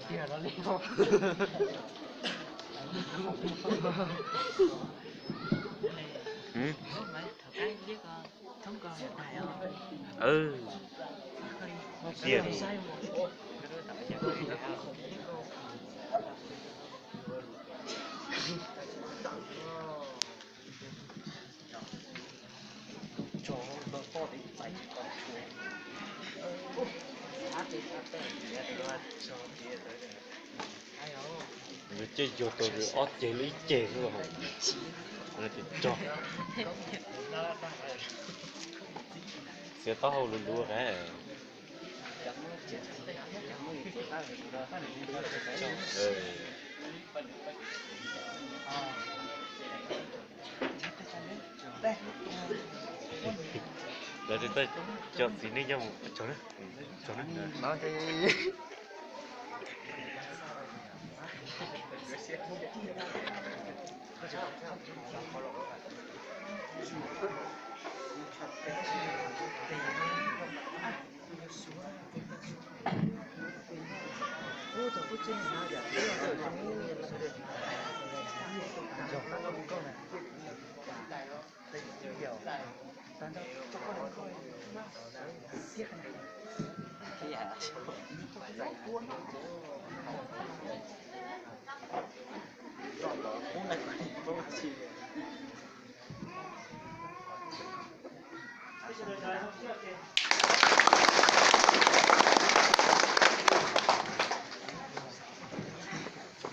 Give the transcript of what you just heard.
tiag no li. Tiag. Nws cej yuag tau ob ceg lub ib ceg xwb los, tso, txiav taub hau luv luv qa. Lawv tsis tau cov txiv neej coj mus tso na.